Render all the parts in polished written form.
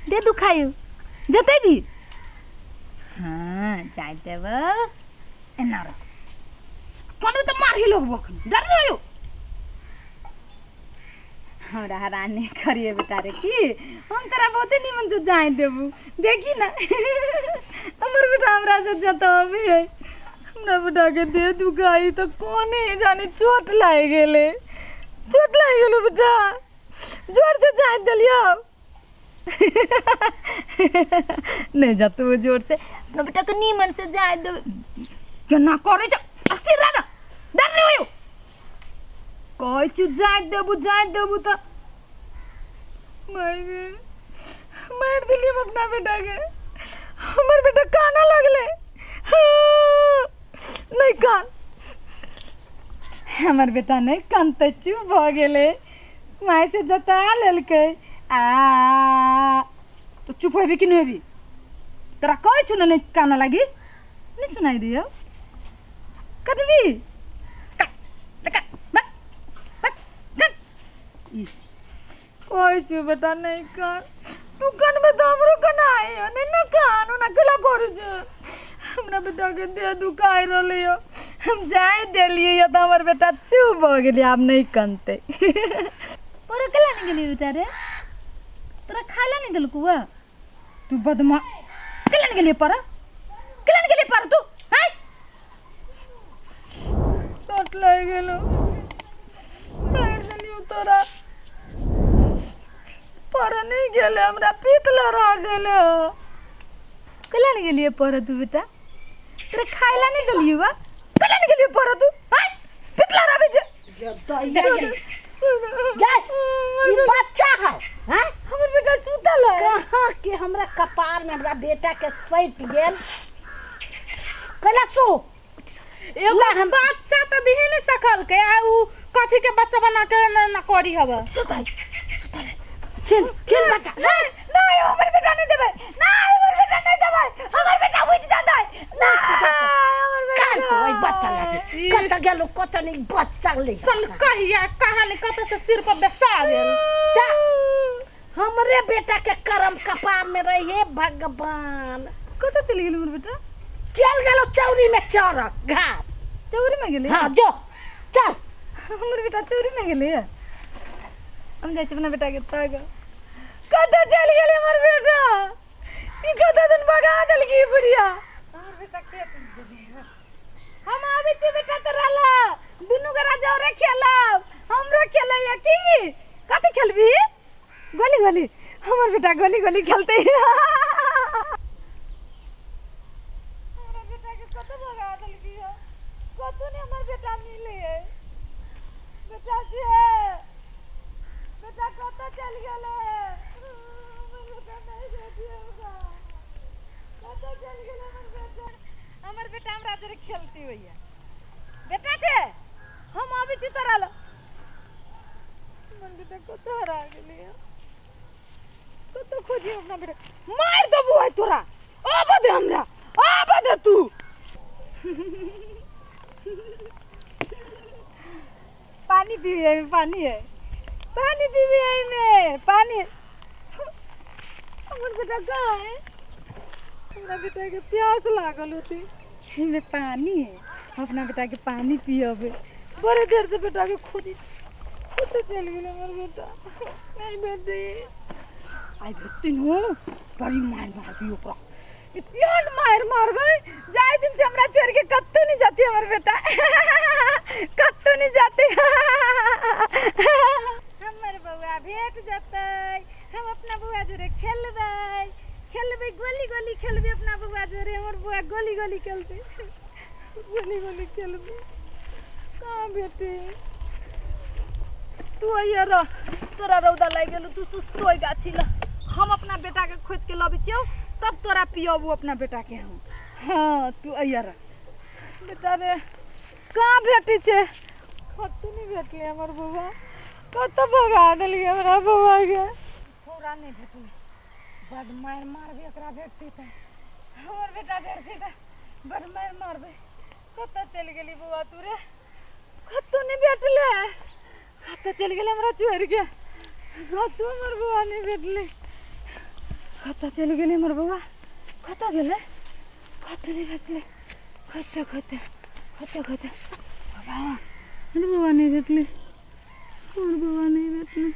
दे दुखायो जतेबी हाँ जाय देब एना रह कोनो तऽ मारही लगबो अखन डर नहि हो हमरा हरान नहि करिए बेटा रे की हम तोरा बहुते निमन से जाय देबू देखी ना हमर बेटा हमरा से जताबे है हमरा बेटा के दे दुखाई तो कोने जानी चोट लागि गेलै चोट लागि गेलो बेटा जोर से जाय देलियो नहीं जाते वो जोर से अपना बेटा के नीमन से जाए दे केना करे छ अस्थिर रह ना डर नहीं होयो कहै छु जाए देबू जाए देबू त माय गे मार दिली हम अपना बेटा के हमर बेटा काना लगले हाँ, नहीं कान हमर बेटा नहीं कानते चुप भऽ गेलै माय से जता लेलकै आ तो चुप होबी कि नहीं होबी तोरा कहै छु ने नहीं काना लागी नहीं सुनाई दियो कदबी कहै छु बेटा नहीं कान तू कानबे तऽ हमरो कनाइ नहीं ना कान ओना केला करै छै हमरा बेटा के देह दुखाइ रहलै यऽ हम जाय देलियै यऽ तऽ हमर बेटा चुप भऽ गेलै आब नहि कनतै तोरा केला नहि गेलियै बेटा रे तोरा खाय ला नहि देलकौ तू बदमा केला नहि गेलियै पर केला नहि गेलियै पर तू हैं चोट लागि गेलो मारि देलियौ तोरा पर नहि गेलै हमरा पीठ लड़ा गेलै केला नहि गेलियै पढ़ऽ तू बेटा तोरा खाय ला नहि देलियै बा केला नहि गेलियै पढ़ऽ तू आय पिटला रहबै जे जाय ई बच्चा है हैं हमर बेटा सुतल है कहाँ के हमरा कपार में हमरा बेटा के सटि गेल कैला सो एगो बच्चा तऽ दिहे नहीं सकल के आ उ कथी के बच्चा बना के न न करी हवे सुतल चल चल बच्चा नहीं नहीं हमर बेटा नहीं देबै नहीं हमर बेटा नहीं देबै हमर बेटा उठि जेतै नहीं हमर बेटा कान तो ओइ बच्चा लागे कत गेलो कत नहीं बच्चा ले सन कहिया कहानी कत से सिर पर बेसा गेल ता हमरे बेटा के करम कपार में रही हे भगवान कतऽ चलि गेल हमर बेटा चल गेलो चौरी में चरक घास चौरी में गेलै हाँ जो चल हमर बेटा चौरी में गेलै हम जाइ छी अपना बेटा के ताकऽ कतऽ चलि गेलै हमर बेटा ई कतऽ दिन भगा देलकै ई बुढ़िया हमर बेटा खेत में गेलै हम आबै छी बेटा तोरा लग दुनू गोरा जरे खेलब हमरो खेलैया की कथी खेलबी गोली गोली हमर बेटा गोली गोली खेलतै हमरा बेटा के कतऽ भगा देलकै कतौ नहि हमर बेटा मिलै है बेटा जे बेटा कतऽ चलि गेलै हमर बेटा नहि भेटियै हमरा कतऽ चलि गेलै हमर बेटा हमर बेटा हमरा जरे खेलती होइए बेटा छै हम आबै छी तोरा लग हमर बेटा कतऽ हरा गेलै कतऽ खोजी अपना बेटा मारि देबो आइ तोरा आबऽ दे हमरा आबऽ दे तू पानी पीबी एहिमे पानी है पानी पीबी एहिमे पानी हमर बेटा कहाँ है हमरा बेटा के प्यास लागल होते एहिमे पानी है अपना बेटा के पानी पियबे बड़े देर से बेटा के खोजी छी कतऽ चलि गेलै हमर बेटा नहि भेटै आइ भेटतिन हो बड़ी मारि मारबी ओकरा एहन मारि मारबै जाहि दिन से हमरा छोड़ि के कतौ नहि जाती हमर बेटा कतौ नहि जाते हमर बौआ भेट जेतै हम अपना बौआ जोरे खेलबै खेलबै गोली गोली खेलबै अपना बौआ जोरे हमर बौआ गोली गोली खेलतै गोली गोली खेलबै कहाँ भेटै तू अइए रह तोरा रौदा लागि गेलौ तू सुस्तो ओहि गाछी लग हम अपना बेटाके खोजिके लबै छियौ तब तोरा पियबू अपना बेटाके हम हँ तू अइए रह बेटा रे कहाँ भेटै छै कतहु नहि भेटलै हमर बौआ कतऽ भगा देलियै हमरा बौआके छौड़ा नहि भेटलै बड मारि मारबै एकरा भेटतै तऽ हमर बेटा भेटतै तऽ बड मारि मारबै कतऽ चलि गेली बौआ तू रे कतहु नहि भेटलै कतऽ चलि गेलै हमरा छोड़िके कतहु हमर बौआ नहि भेटलै कतऽ चलि गेलै हमर बौआ कतऽ गेलै कतऽ नहि भेटलै खोजते खोजते खोजते खोजते बाबा हमर बौआ नहि भेटलै हमर बौआ नहि भेटलै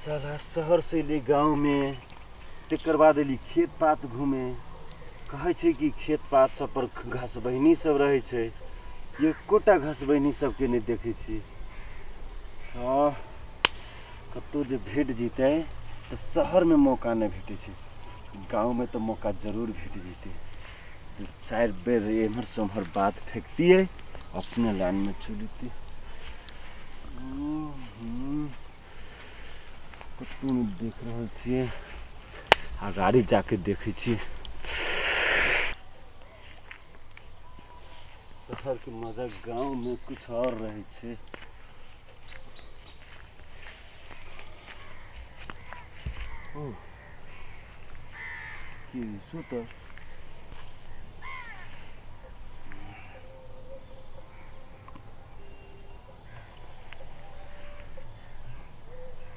साला शहर से एली गाँव में तकर बाद एली खेत पात घूमे कहै छै कि खेत पात सब पर घसबहिनी सब रहै छै एकोटा घसबहिनी सबके नहि देखै छी हँ कतहु जे भेट जेतै तऽ शहरमे मौका नहि भेटै छै गाँवमे तऽ मौका जरूर भेट जेतै दू चारि बेर एम्हरसँ ओम्हर बात फेकतियै अपने लाइनमे चलितै कतहु नहि देख रहल छियै आ गाड़ी जाके देखै छियै शहरके मजा गाँवमे कुछ और रहै छै ओ की सुतल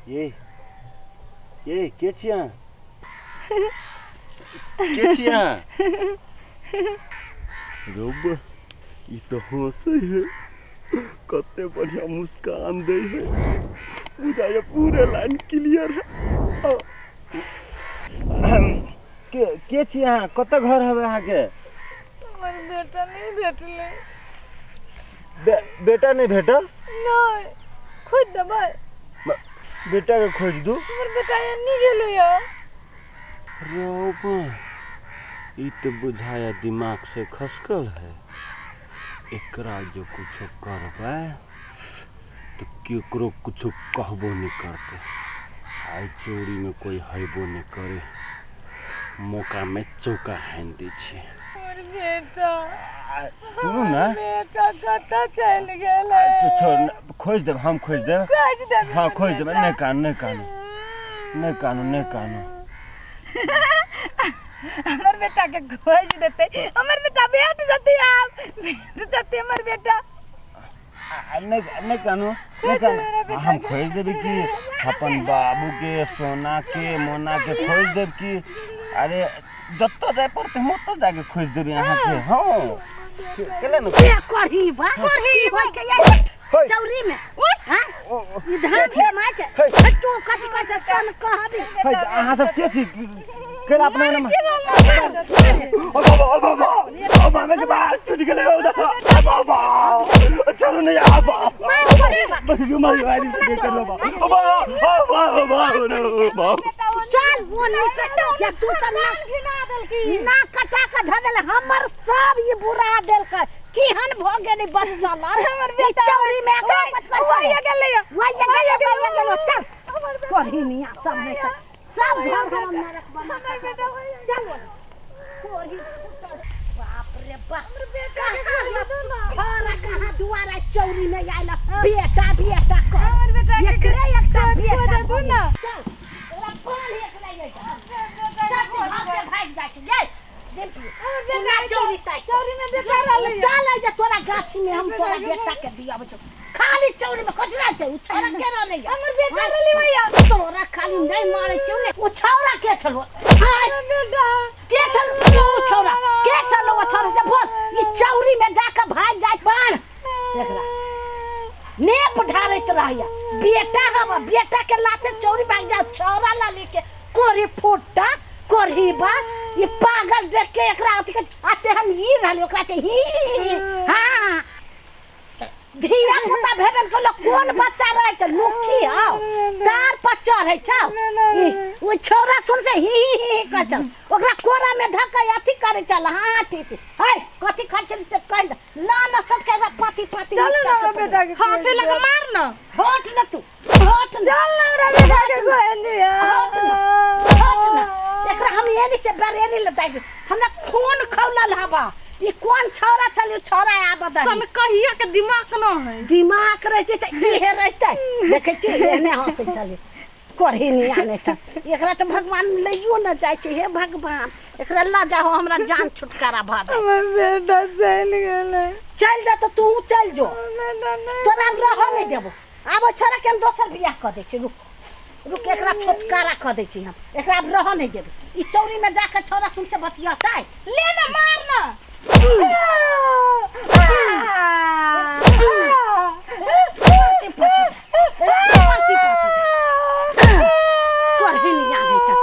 ये ये के छी अहाँ के छी अहाँ रौबा ई तऽ हँसै है कते बढ़िया मुस्कान दै है बुझाइए पूरे लाइन क्लियर है के के छी अहाँ कतऽ घर हवे अहाँके हमर बेटा नहि भेटलै बे, बेटा नहि भेटल नहि खोजि देबै बेटाके खोजि दू हमर बेटा एन्नी गेलैया रौबा ई तऽ बुझाया दिमाग से खसकल है एकरा जो कुछो करबै तऽ केकरो कुछो कहबो नहि करतै आइ चोरीमे कोइ हेबो नहि करे मौकामे चौका हानि दै छियै हमर बेटा सुनू ने बेटा कतऽ चलि गेलै तऽ छोड़ ने, खोजि देब हम खोजि देब खोजि देबै हँ खोजि देबै नहि कानू नहि कानू नहि कानू नहि कानू हमर बेटा के खोज देते हमर बेटा भेट जते आब भेट जते हमर बेटा नहि नहि कानू नहि कानू हम खोजि देबै कि अपन बाबूके सोनाके मोनाके खोजि देब कि अरे जतऽ जाय पड़तै हम ओतऽ जाके खोजि देबै अहाँके हँ केला ने के करही बा करही होइ छै ये उठ होइ। चौरी में उठ हाँ ई धान के छी? में छै हे। हे, तू कथी कहै छै सन कहबी हे, अहाँ सब के छी केला अपना अपना ओ बाबा ओ बाबा ओ मामे के बाल टूट गेलै ओ बाबा छोड़ू नहीं आ बाबा मारी मारी कर लो बाबा ओ बाबा ओ बाबा ओ बाबा ओ बाबा चल वो निकट या तू त ना घिना देलकी ना कटा के धऽ देल हमर सब ई बुरा देलकै केहन भऽ गेलै बच्चा लड़ हमर बेटा चौरी में एकरा मत कर वही गेलै वही गेलै वही गेलै चल हमर बेटा करही मियाँ सब नहीं कर सब घर हमर नरक बना हमर बेटा वही चल करही बाप रे बाप हमर बेटा के कहाँ खोज दो ना घर कहाँ दुआरा चौरी में आयल बेटा बेटा कर हमर बेटा के एकरे एकटा खोज बेटा दो ना। चल ओकरा बान्ह एकरा ये बेटा चल के तू खोज घर दो। से भागि जाइ छौ ये डिम्पी हमर तू बेटा ना चौरी ताकि चौरी में बेटा रहलै चल आ जा तोरा गाछी में हम तोरा बेटा के दियाबै छौ खाली चौरी में कचरा छै उ छौरा के रहलै हमर बेटा रहलै भैया तोरा खाली नहीं मारै छौ ने उ छौरा के छलो हाय हमर बेटा के छलो उ छौरा के छलो उ छौरा से बोल ई चौरी में जाके भाग जाय बाण देखला नेप ढारैत रहैया बेटा हवा बेटा के लाते चौरी भाग जा छौरा ला लेके कोरी फुट्टा कोरी बा ई पागल देख के एकरा अथी के आते हम ई रहली ओकरा से ही हाँ धिया पुता भेबेल के लोग कोन बच्चा रहै छै लुखी हौ तार पर चढ़ै छौ ई ओ छौरा सुन से ही ही ही ही कहै छल ओकरा कोरा में धऽ के अथी करै छल हाँ ठीक है कथी खाइ छल से कहि दे ला न सटके एकरा पाती पाती चलो ना नीचा हमरा चपक बेटा के हाथे लगा मार ना हट न तू हट न चल ना हमरा बेटा के खोज दिया हट न हट न एकरा हम एनी से बरेली लताई दे हमरा खून खौलल हवा ई कोन छौरा छल ई छौरा आब सन कहिया के दिमाग न है दिमाग रहते तऽ इहे रहते देखै छियै एहने हँसै छलै करही नहि आने तऽ एकरा तऽ भगवान लैयो न जाइ छै हे भगवान एकरा लऽ जाहो हमरा जान छुटकारा भऽ जाए हमर बेटा चलि गेलै चलि जा तऽ तू चलि जो बेटा नहि तोरा हम रहऽ नहि देबो आब ओहि छोरा के हम दोसर बियाह कऽ दै छी रुक रुक, एकरा छुटकारा कऽ दै छी हम, एकरा आब रहऽ नहि देबै। ई चौरी में जाके छौरा सुन से बतियतै। ले ना, मार ना। पति पति पति पति करहे नहीं आ जैता।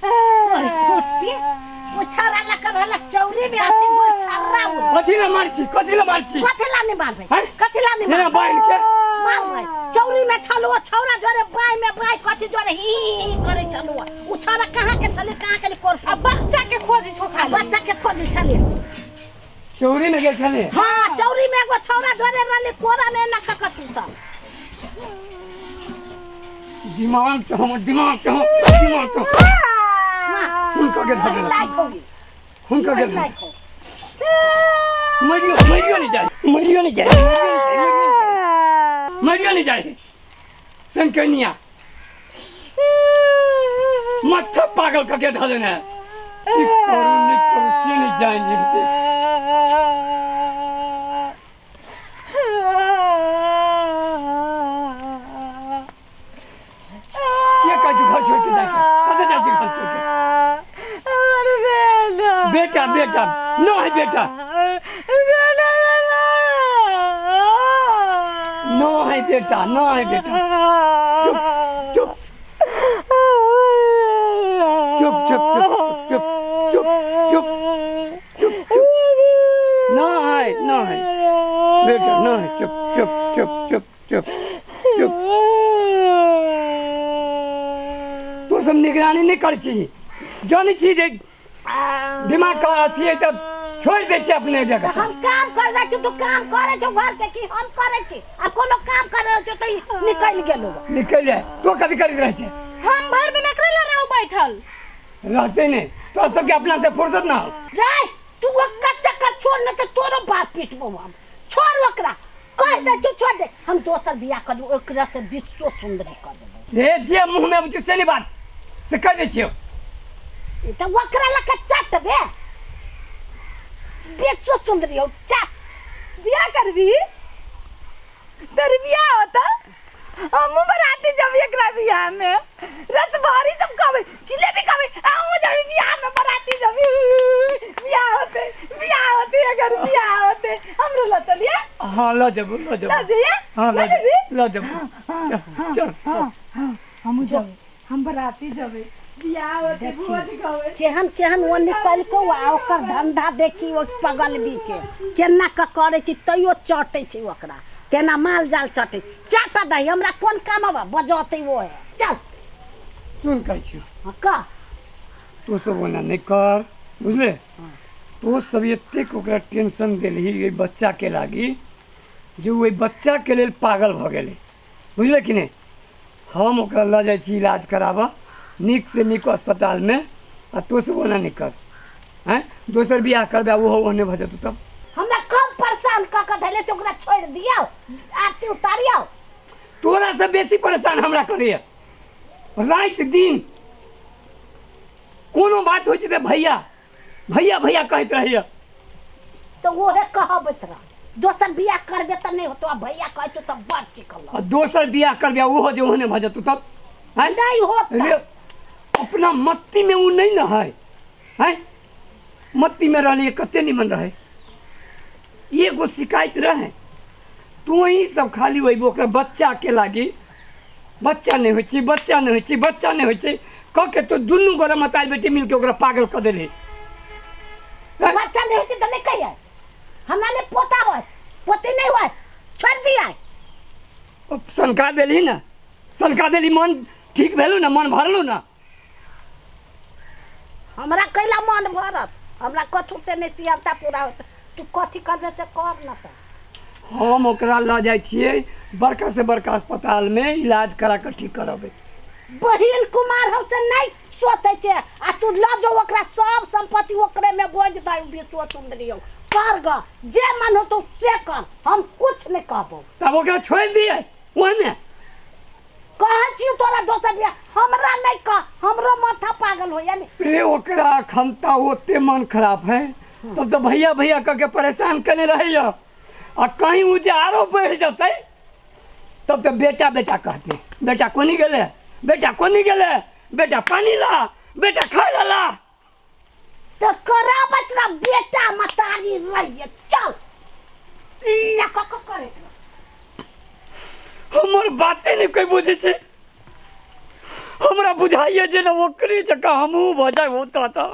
तोरे फुट्टी ओ छौरा लऽ कऽ रहला चौरी में अथी गोल छर्रा उड़। कथी ला मार छी? कथी ला मार छी? कथी ला नहीं मारबै? हैं? कथी ला नहीं मेरा मारबै? बहन के मारबै। चौरी में छलो छौरा जोरे बाई में बाई कथी जोरे ही ही ही करे छलो। उ छौरा कहाँ के छले, कहाँ के कोर? आ बच्चा के खोजी छो आ खाली। बच्चा के खोजे छले। चौरी में गेल छले? हाँ, चौरी में एगो छौरा जोरे रहले, कोरा में ना कक सुतल। दिमाग तो हमर, दिमाग तो हमर, दिमाग तो खून कऽ के धऽ देलक। लाइक होगी। खून कऽ के धऽ लाइक हो। मरियो, मरियो नहीं जाए, मरियो नहीं जाए, मरियो नहीं जाए। शंकरनिया माथा पागल करके धऽ देने है। की करू नहीं करू से नहीं जाएंगे से। के कहै छै घर छोड़ के जाइ छै? कतऽ जाइ छै घर छोड़ के? हमर बेटा। बेटा, बेटा न है, बेटा न है, बेटा न है, बेटा। चुप चुप चुप चुप चुप चुप चुप चुप चुप। न है, न है बेटा, न है। चुप चुप चुप चुप चुप चुप। तू सब निगरानी नहीं कर छी, जानै छी जे दिमाग का अथी है, तब छोड़ दै छी अपने जगह। हम काम कर जाइ छी, तू काम करे छौ घर के कि हम करे छी? आ कोनो काम करे छौ तऽ ई निकलि गेलो। निकलि जाए तो कथी करैत रहै छै? हम भरि दिन एकरे ला रहू बैठल। रहते नहीं तो सबके अपना से फुर्सत ना हो। जाय तू ओकर चक्कर छोड़, न तऽ तोरो बाप पिटबौ हम। छोड़ ओकरा, कह दे तू, छोड़ दे। हम दोसर बियाह कर ओकरा से विश्व सुंदरी कर देबौ। हे, जे मुँह में अबै छै से नहीं बात से कह दै छियौ। तऽ ओकरा लऽ के चटबे, विश्व सुंदरी हो चट। बियाह करबी? तोर बियाह होता, हमहूँ बराती जब एकरा बियाह में रसभरी सब खाबै, जिलेबी खाबै। हमहूँ जब बियाह में बराती जब बियाह होते, बियाह होते, अगर बियाह होते हमरो ल चलिए। हाँ, लऽ जेबौ, लऽ जेबौ। ल जइए। हाँ, ल लऽ जेबी। लऽ जेबौ, चल चल चल। हमहूँ जबै, हम बराती जबै, बियाह होते भोज खाबै। केहन केहन ओ निकलको आ ओकर धंधा देखी, ओ पगलबी के केना कऽ करै छी, तैयो चटै छै ओकरा तेना माल जाल चटै। चट दही, हमरा कोन काम हबा बजतै ओ है। चल। सुन, कहै छियौ। हाँ, कह। तू सब ओना नहि कर, बुझले? तू सब एतेक ओकरा टेंशन देलही एहि बच्चाके लागी जे ओहि बच्चाके लेल पागल भऽ गेलै, बुझले कि नहि? हम ओकरा लऽ जाइ छी इलाज कराबऽ नीकसँ नीक अस्पतालमे, आ तू सब ओना नहि कर। आँय, दोसर बियाह करबै, ओहो ओहने भऽ जेतौ तब। हमरा कम परेशान कऽ कऽ धैले छै, ओकरा छोड़ि दियौ, आरती उतारियौ। तोरासँ बेसी परेशान हमरा करैए। राति दिन कोनो बात होइ छै तऽ भैया भैया भैया कहैत रहैए। तऽ ओहे कहबैत रह, दोसर बियाह करबे तऽ नहि होतो। आ भैया कहै छौ तऽ बड़ चिकल। आ दोसर बियाह करबै, ओहो जे ओहने भऽ जेतौ तब? आँय? नहि होत। रे, अपना मस्तीमे ओ नहि ने है। आँय, मस्तीमे रहलियै, कते निमन रहै, एगो शिकायत रहै? तू ही सब खाली ओहि ओकरा बच्चाके लागी, बच्चा नहि होइ छै, बच्चा नहि होइ छै, बच्चा नहि होइ छै कऽ के तो दुनू गोरा मताई बेटी मिलके ओकरा पागल कऽ देलही। बच्चा नहि होइ छै तऽ नहि कहियै, हमरा नहि पोता होय, पोती नहि होय, छोड़ि दियै। सनका देलही ने, सनका देलही। मन ठीक भेलू ने? मन भरलू ने? हमरा कैला मन भरत? हमरा कथू से नहि सियरता पूरा होत। तू कथी करबे से कर न तऽ। हम ओकरा लऽ जाइ छियै बड़का से बड़का अस्पतालमे, इलाज करा कऽ ठीक करबै। बहिन कुमार हम से नहीं सोचै छै, आ तू लऽ जो ओकरा, सब संपत्ति ओकरे में गोज दही। विश्व सुंदरी हो कर ग, जे मन हो तो से कर, हम कुछ नहीं कहबो। तब ओकरा छोड़ि दियै ओहने? कहै छियौ तोरा दोसर बियाह, हमरा नहीं कह, हमरो माथा पागल होइया ने। रे, ओकरा अखन तऽ ओते मन खराब है, तब तऽ भैया भैया कह के परेशान केने रहैया। आ कहीं ओ जे आरो बढ़ि जेतै तब तऽ बेटा बेटा कहतै, बेटा कोनी गेलै, बेटा कोनी गेलै, बेटा पानी ला, बेटा खाय ला ला। तऽ करबैत रह बेटा मतारी रहिए चल ला क क करैत रह। हमर बाते नहि कोइ बुझै छै। हमरा बुझाइए जे ने ओकरे जकाँ हमहूँ भऽ जाय होता तऽ।